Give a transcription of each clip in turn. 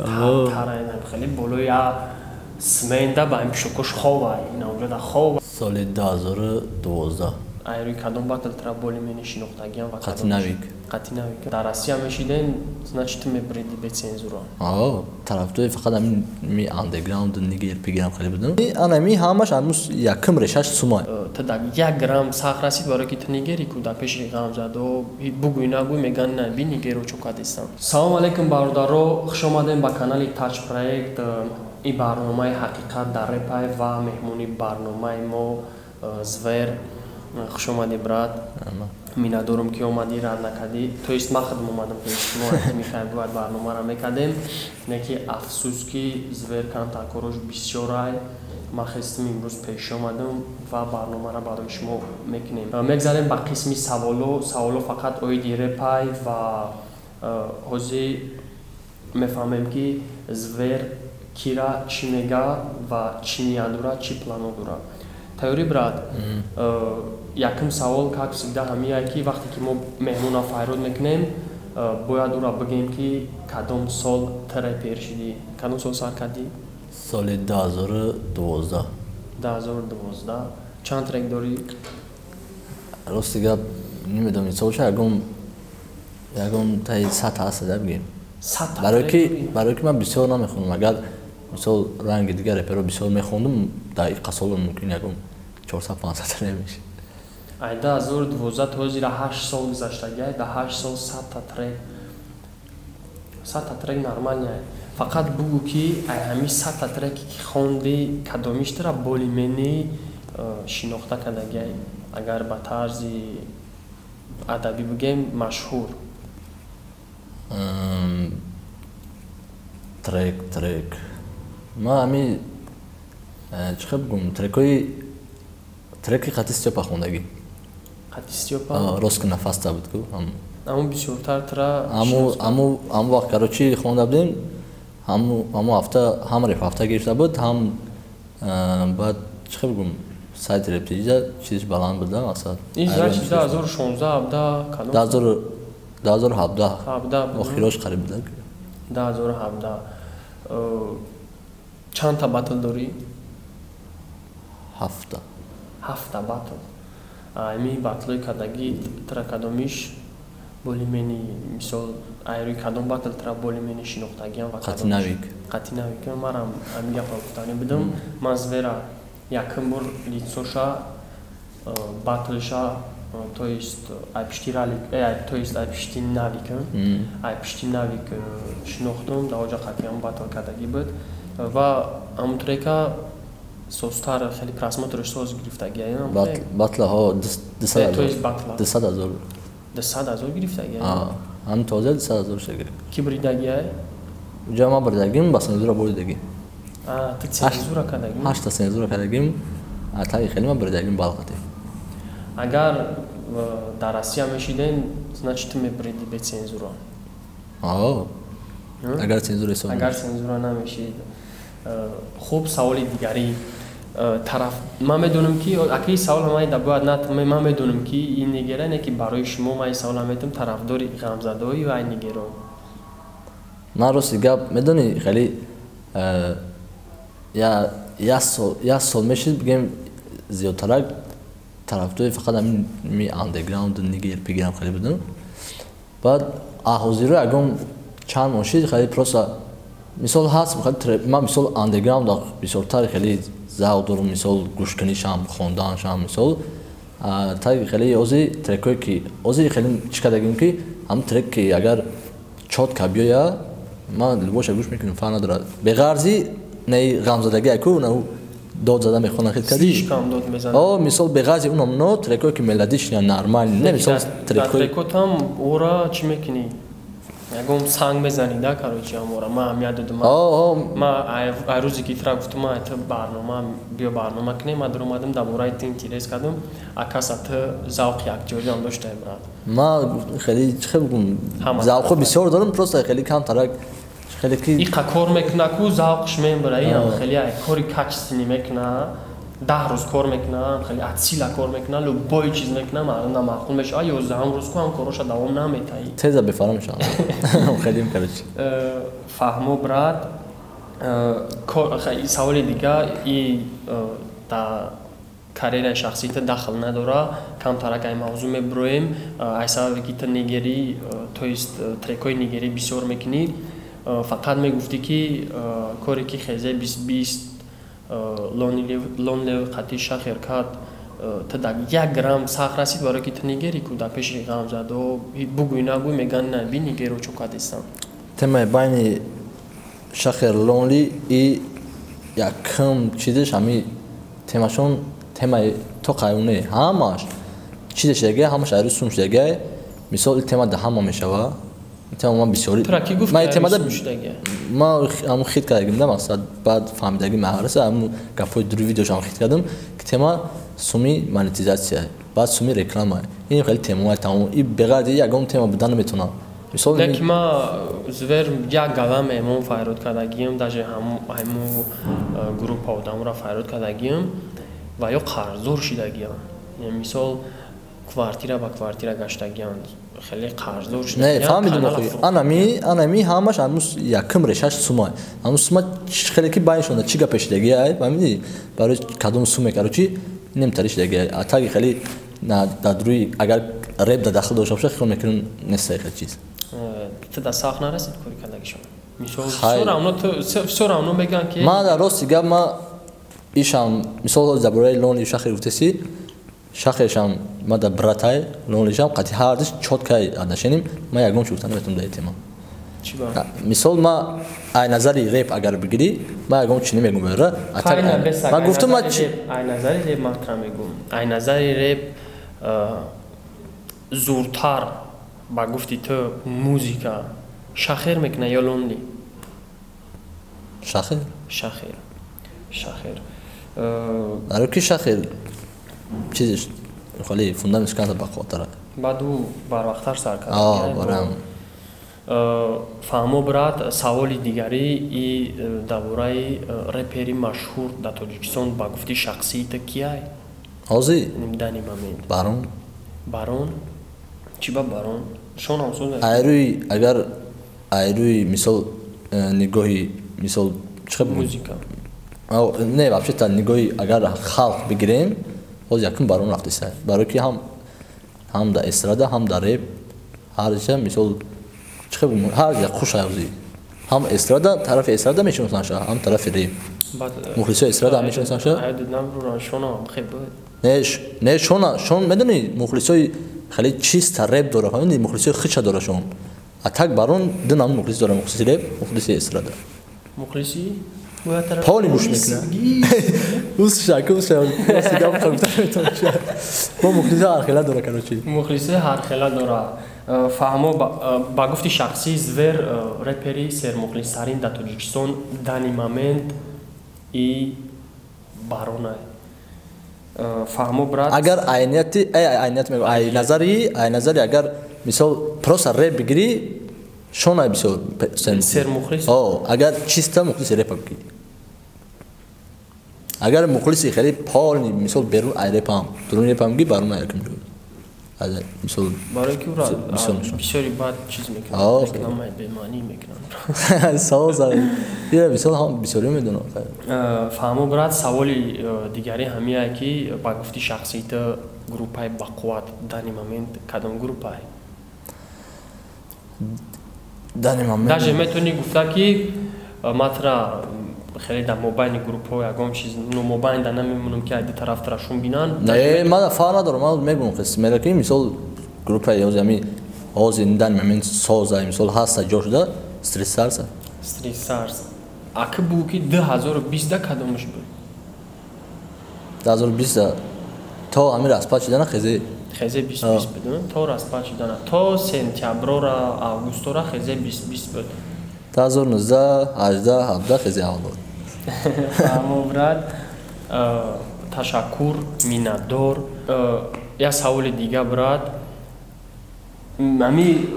Тарайнам хеле болои я сменда ба ин пишокош хова, ина онҷода хова. Соли 2012. Ай рӯи кадом батл тра боли мени шинохтагиам ва Қати Навик. Қати Навик. Дар Россия мешиден, значит, ту мебриди бе цензура. Аа, тарафдори фақат ҳамин ми андерграунд нигер пигирам хеле будам. Ана ми ҳамаш ҳанӯз якум решаш сумай. Ту дар як грамм сахт расид, барое ки ту нигери ку дар пеши ғамзадо бугӯй нагӯй меган на би нигеро чо кадистам. Салом алейкум, бародаро, хуш омадем ба канали Тач Проект. Ин барномаи ҳақиқат дар репай ва меҳмони барномаи мо Звер. Хуш омадӣ, брат. Миннатдорум, ки омадӣ, рад накардӣ. То есть ман худам омадам пеши шумо, михай бояд барномаро мекардем, не ки афсӯс, ки Звер камтар корош бисёрай. Ман хестим, имрӯз пеш омадам ва барномаро барои шумо мекунем. Мегзарем ба қисми саволо. Саволо фақат оиди репай ва ҳозир мефаҳмем, ки Звер кира чӣ мега ва чӣ ният дорад, чӣ плано дорад. Тайёрӣ, брат? Якум савол, как всегда, ҳамияе, ки вақте ки мо меҳмона файрод мекунем, бояд ӯро бигӯем, ки кадом сол ту репер шидӣ, кадом сол сар кардӣ? Соли 2012. 2012. Чанд трек дорӣ? Рости гап, намедонам, солша ягон таи 100 ҳаст, да, бигем. 100? Барое ки ман бисёр намехонам. Агар мисол ранги дигар реперо бисёр мехондум, дар иқа сол мумкин ягон 400-500 трек мешид. Ай 2012 то ҳозира 8 сол гузаштагиай. Дар 8 сол 100-та трек, 100-та трек нормальный. Фақат бугӯ, ки ай ҳамин 100-та треке ки хонди, кадомиштара болимени шинохта кардагиай, агар ба тарзи адабӣ бигӯем, машҳур. Трек ман ҳами чӣ хел бигӯм, трекҳои треки қати Стёпа хондагӣ. Қати Стёпа? Рост ки нафаста буд ку. Ҳамун бисёртар тра? Ҳаму вақт, короче, хонда будем. Ҳаму ҳафта ҳам реп ҳафта гирифта буд, ҳам баъд, чӣ хел бигӯм, сайти рептиҷа чизиш баланд буда, мақсад. Ин значит 2016, 17, кадом? 2017 охирош қариб буда. 2017. Чандта батл дорӣ? Ҳафта. Ҳафта батл. Ами батлои кардагӣ тра кадомиш болимени, мисол, айрӯи кадом батл тра болимени шинохтагиам ва? Қати Навик. Қати Навик. Марам ҳамин гапро гуфтанӣ будам. Ман Звера якум бор лицоша, батлша, то есть ай пишти ралик, то есть ай пишти Навик, ай пишти Навик шинохтум. Дар оҷа қатъиан батл кардагӣ буд ва ҳамун трека созтар хеле просмотрш соз гирифтагӣ. Батлаҳо? То есть батла. 200 000. 200 000 гирифтагӣ? Ҳам тоза 200 000 шуда гирифт. Ки бридагиай? Уҷа ман бридагим, ба цензура буридагим. Ту цензура кардагӣ? Ҳашта цензура кардагим, таги хеле ман бридагим балқати. Агар дар Россия мешиден, значит, ту мебриди бе цензура? Агар цензура ҳисоб. Агар цензура намешид. Хуб, саволи дигарӣ. Тараф ман медонам, ки акаи савол ман да бояд на, ман медонам, ки ин нигера не, ки барои шумо ман ин савола метам: тарафдори ғамзадои ва нигеро? Ман, рости гап, медонӣ, хеле як сол мешид, бигем, зиёдтарак тарафдори фақат ҳамин ми андерграунд нигер пигирам хеле будам. Баъд ҳозиро ягон чанд моҳ шид, хеле просто мисол ҳаст, ман мисол андерграунд бисёртар хеле завқ дорум, мисол гӯшкунишам, хонданшам, мисол таги хеле ози трекҳое ки ози хеле чӣ кардагим, ки ҳамн трек ки агар чётко биёя, ман любоша гӯш мекунам, фарқ надорад, беғарзи наи ғамзадагӣ аку на дод зада мехонам хел кади. Слишком дод мезанад. О, мисол, беғарзи унам но трекҳое ки мелодичный, нормальный, не, мисол трекҳои трекотам ора чӣ мекунӣ, ягон санг мезанӣ да, короче, амора ман аҳамият додам. Ма ай рӯзе ки тра гуфтум, ма ту барнома биё, барнома кунем, ма даромадам, дар бораи ту интерес кардам, акаса ту завқи актёриам доштай, брат. Ма хеле, чӣ хел бигӯм, завқҳо бисёр дорам, просто хеле камтарак хеле ки иқа кор мекуна ку завқш мебара, иам хеле ай кори качественный мекуна. 10 рӯз кор мекунам, хеле атсила кор мекунам, любой чиз мекунам, мардум маъқул мешавад, 11 рӯз ку ҳам короша давом наметаҳӣ. Теза бефаҳм мешавам. Хеле короче. Фаҳмо, брат. Саволи дига и да карьераи шахсии ту дахл надора, камтарак ай мавзӯъ мебуроем, ай сабабе ки ту нигерӣ, то есть трекҳои нигерӣ бисёр мекунӣ, фақат мегуфтӣ ки коре ки хезе 2020 Лонлев қатъи шахер кард, ту дар як грамм сахт расид, барое ки ту нигерӣ ку дар пеши ғамзадо бугӯй нагӯй мегӯянд на би нигеро чо кардистам. Темаи байни шахер Лонли и якм чизеш ҳами темашон темаи то қайуне ҳамаш чизеш дега, ҳамаш айрӯ сум шудага. Мисол, тема да ҳама мешава. Тема ман бисёри ман темада ман ҳамун хит кардагим да мақсад, баъд фаҳмидагим маҳраса ҳамун гапҳои дури видеошам хит кардам, ки тема суми монетизатсия, баъд суми реклама. Ин хеле темаи тамом и беғайр ягон тема будан наметавонам. Мисол ки ма звер як гала меҳмон файрод кардагием, даже ҳамун группа одамро файрод кардагием ва ё қарздор шидагиям. Мисол, квартира ба квартира гаштагианд, хеле қарздор шидагианд. Не, фаҳмидум охи. Анами ҳамаш ҳамун якум решаш сума. Ҳамун сума хеле ки байншонда чӣ гапе шидагия, фаҳмидӣ? Барои кадом суме, короче, немтари шидагия. А таги хеле на дар рӯи агар реп да дахл дошта бошад, хиёл мекунам неста хеле чиз. Ту да сахт нарасид кори кардагишон? Мисол, всё равно мегӯянд ки ман дар рости гап ма ишам, мисол, дар бораи Лонли шахер гуфтеси, шахершам ма да братай, Лонлишам қатъи ҳардиш чёткай отношением, ма ягон чи гуфта наметавонам дар тема. Мисол, ма ай назари реп агар бигирӣ, ма ягон чи намегум бера. Ма гуфтам ма ай назари реп ман тра мегум. Ай назари реп зуртар ба гуфти ту музика шахер мекуна ё Лонли? Шахер? Шахер. Шахер. Барои ки шахер чизеш хеле фундаментш канта бақувваттара. Баъд ӯ барвақттар сар кард. Барам. Фаҳмо, брат, саволи дигарӣ и дар бораи репери машҳур дар Тоҷикистон ба гуфти шахсии ту кияй? Ҳозир? Дани момент. Барон. Барон? Чӣ ба барон? Шон ҳамсоз. Айрӯи агар айрӯи мисол нигоҳи мисол чӣ музика. Не, вообще-то нигоҳи агар халқ бигирем, ҳозир якум барон рафтеса. Барои ки ҳам дар эстрада, ҳам дар реп, ҳар ҷа мисол чӣ ҳар ҷа хуш ҳозир. Ҳам эстрада, тарафи эстрада мешиносанд ша, ҳам тарафи реп. Мухлисои эстрада ҳам мешиносанд ша. Не, не, шона, шон медонӣ, мухлисои хеле чиста реп дора, фаҳмидӣ? Мухлисои хича дора шон. А так барон ду нам мухлис дора, мухлиси реп, мухлиси эстрада. Мухлиси? Поли гӯш мекунад. Усша, кусша, гап гуфта метавонам. Бо мухлиси ҳархела дора, короче. Мухлиси ҳархела дора. Фаҳмо, ба гуфти шахсӣ звер репери сермухлистарин дар Тоҷикистон дани момент и баронай. Фаҳмо, брат. Агар айнияти, айният мегӯям, ай назари, ай назари агар мисол просто реп бигирӣ, шонай бисёр сермухлис. Агар чиста мухлиси репа бигирӣ. Агар мухлиси хеле полни мисол берун ай репам, дурун репам бигирӣ, барон ай якум ҷой. Мисол барои ки ура бисёри бад чиз мекунад, рекламаи бемаънӣ мекунанд. Савол зад. Ира мисол ҳам бисёриё медонам. Фаҳмо, брат, саволи дигари ҳамияе ки ба гуфти шахсии ту группаи бақувват дани момент кадом группае? Дани момент даже метавонӣ гуфта ки матра хеле дар мобайни группҳо ягон чиз, ну мобайн да намемонам ки айди тараф тарашон бинанд. Не, ман фарқ надорам, ман мегӯям хес мера ки мисол группаи ҳозир ҳами ҳозир дани момент соза, мисол ҳаста ҷо шуда Стрит Старса. Стрит Старс. Аки бугӯ ки 2020 да кадомаш буд? 2020 то ҳамин распад шидана хезе хезе 2020 буд, то распад шидана, то сентяброра, августора хезе 2020 буд. 2019, 18, 17 хезе аввал буд. Фаҳмо, брат, ташаккур, миннатдор. Як саволи дига, брат, ҳами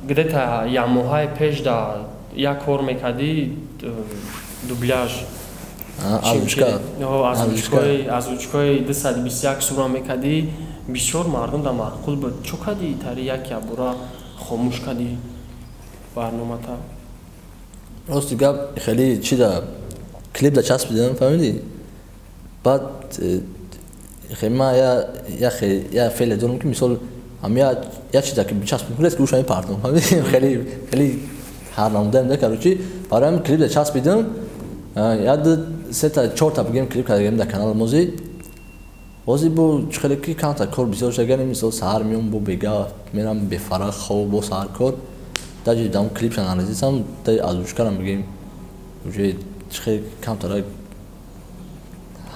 где-то як моҳаи пеш да як кор мекардӣ, дубляж Озвучкаи 221 сура мекардӣ, бисёр мардум да маъқул буд. Чо кардӣ, тари як ябора хомӯш кардӣ барномата? Рости гап, хеле чи да клип да часпидам, фаҳмидӣ? Баъд хеле ман я феъле дорам, ки мисол ҳам я чиза ки бичаспидам, ки уша мепартам, фаҳмидӣ? Хеле хеле ҳар намудаем да, короче, барои ҳамин клип да часпидам. Я ду сета чорта бигем клип кардагем дар канал. Мози бози бо хеле ки камтар кор бисёр шагани, мисол, саҳар меом, бо бега мерам, бефарақ хоб, бо саҳар кор, даже дам клипша нарасисам, да озвучкарам бигем, уже хеле камтара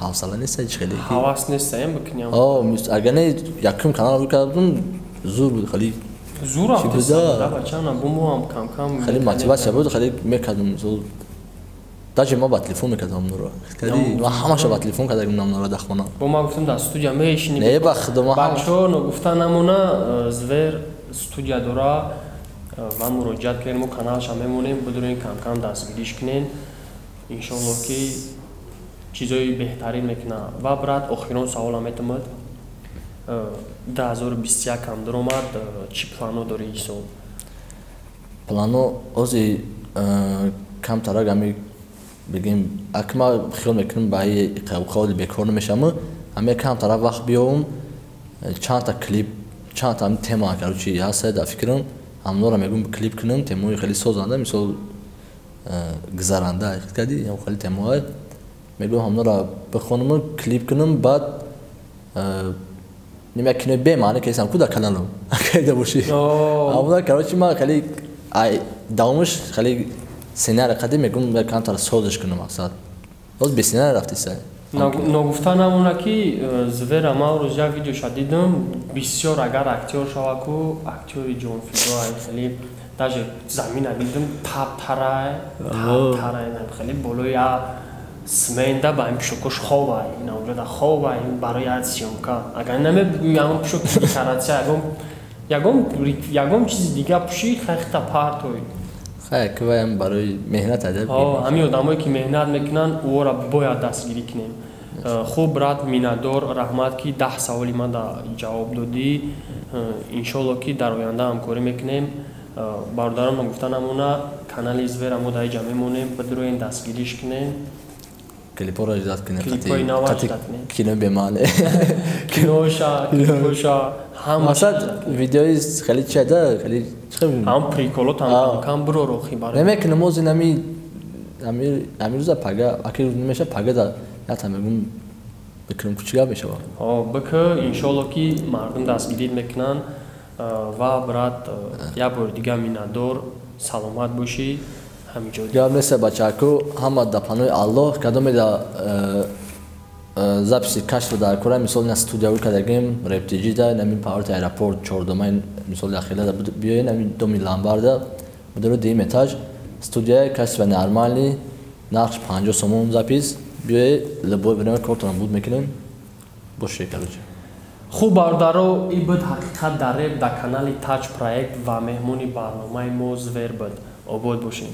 ҳавсала неста хеле. Ҳавас нестаем бикуням. О, агар не, якум канал кардам, зур буд хеле. Зур да, бачана, бумоам кам-кам. Хеле мотивация буд, хеле мекардам. Мисол, даже ма ба телефон мекардам нуро, ма ҳамаша ба телефон кардагим намнора дар хона. Бо ма гуфтам, дар студия мешини. Не, ба худо, ма бачаҳо, ногуфта намона, Звер студия дора ва муроҷиат кунем, мо каналша мемонем, бидурен, кам-кам дастгириш кунен, иншоалло ки чизои беҳтарин мекунад. Ва, брат, охирон саволам метамад: 2021 ам даромад, чӣ плано дорӣ ин сол? Плано ози камтарак ами бигем, ак ма хиёл мекунам, ба қавли бекор намешавам, ами камтарак вақт биёвам, чандта клип, чандта ами тема, короче, ҳаста дар фикрам, ҳамнора мегӯм клип кунам, темаҳои хеле созанда, мисол, гузаранда кади, хеле темаҳое мегӯм, ҳамнора бихонаму клип кунам. Баъд ним як кинои бемаъне кесам ку дар каналам кайда бошӣ, ҳамона, короче, ман хеле давомаш хеле сценарий қади мегӯм, камтар созиш кунам. Мақсад, боз бе сценарий рафтиса. Ногуфта намона, ки Звера ман рӯз як видеоша дидам, бисёр агар актёр шава ку, актёри ҷонфидо, хеле даже замина дидам, таптарай таптарай, хеле болои я сменда ба ин пишокош ховай, инаоҷода ховай барои я съёмка. Агар намебигӯи, ягон пишок декоратсия, ягон ягон чизи дига пӯшӣ, хайхта партой. Хай, киваям барои меҳнат адаб. Ҳамин одамое ки меҳнат мекунанд, ӯро бояд дастгирӣ кунем. Хуб, брат, миннатдор, раҳмат, ки 10 саволи ман да ҷавоб додӣ. Иншолло ки дар оянда ҳамкорӣ мекунем. Бародарон, гуфта намона, канали Звера мо дар иҷа мемонем, бидуроен, дастгириш кунем. Клипҳоро иждат кунем. Клипҳои нава иждат кунем. Кино бемаъне. Киноша, клипҳоша. Ҳамасад видеои хеле чида, хеле. Ҳам приколот ҳам кам биро рохи барои. Намекунам, ози нами ами рӯза пага, аки рӯз намеша, пага да ята мегум бикунам, кучига мешава. Бикы, иншолло ки мардум дастгирит мекунанд. Ва, брат, як бори дига миннатдор, саломат бошӣ. Ҳамиҷо гап неста, бачаку, ҳама да панои Аллоҳ. Кадоме да записи кашф дар кора, мисол, на студияҳо кардагим рептиҷи да нами паварти аэропорт чордумаи, мисол, ахила да биёен, нами доми ламбарда бидоро, дуюм этаж студияи качество нормальный, нархш 50 сомон запись. Биёе, любое время кортона буд мекунем, боше, короче. Хуб, бародаро, ин буд «Ҳақиқат дар реп» дар канали Таҷ Проект ва меҳмони барномаи мо Звер буд. Обод бошем.